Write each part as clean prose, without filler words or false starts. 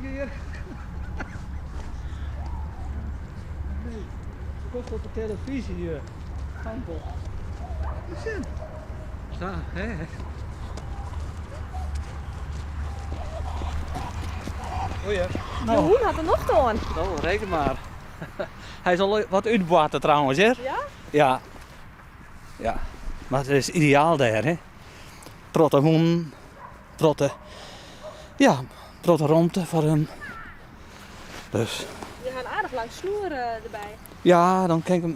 Hier. Nee, komt op de televisie hier. Hampel. Sa, hè. Oh ja. De hûn hat der nocht oan. No, reken mar. Hy is al wat útboarte trouwens, hear. Ja? Ja. Ja. Mar it is ideaal dêr, hè. Protte hûnen, protte, ja, protte romte foar him. Dus. Je ha in aardich lang snoer derby. Ja, dan kin ik him,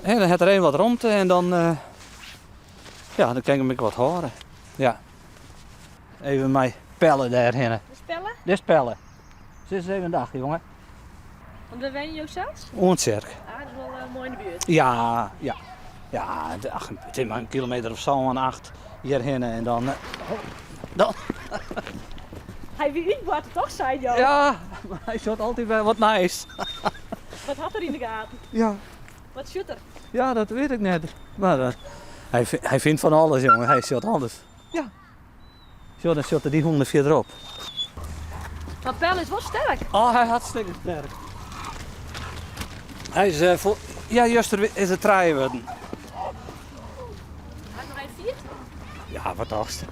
hè, dan hat er even wat romte en dan, ja, dan kin ik him ek wat hâlde. Ja. Even mei Pelle dêrhinne. Dit is Pelle? Dit is Pelle. Sis even in dag, jonge. Want wêr wenje jo sels? Oentsjerk. Ah, dat is wol uh, moai yn de buert. Ja, ja. Ja, ach, it is mar in kilometer of sân, acht hjirhinne en dan... Uh, dan. Hy wie útboarte toch, sei jo? Ja, mar hy sjocht altyd wer wat nijs. Wat hat er yn de gaten? Ja. Wat sjocht er? Ja, dat wit ik net. Mar uh, hy, hy fynt fan alles, jonge. Hy sjocht alles. Ja. Sjoch, dan sjocht er dy hûn der fierderop. Mar Pelle is wol sterk. Oh, hy hartstikke sterk. Hy is, uh, ja, juster is er trije wurden. Hy noch even fierd? Ja, wat tochtst.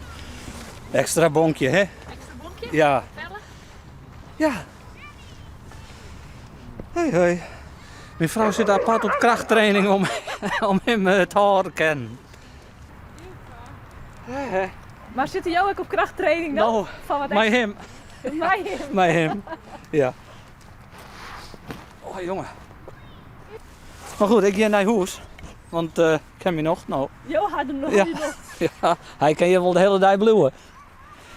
Ekstra bonkje, hè? Ekstra bonkje? Ja. Pelle? Ja. Hoi, hoi. Myn frou sit apart op krachttraining om, om him eh, te hâlden kennen. Mar sitte jo ek op krachttraining dan? No, Fan wat mei him. Mei him? Mei him, ja. Oh, jonge. Mar goed, ik gean nei hûs, want uh, ik ha myn nocht no. Jo ha him noch ja. Ja, hy kin hjir wol de hiele dei bliuwe.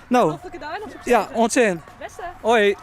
No. Noflike dei noch. Ja, oant sjen. Bêste. Hoi.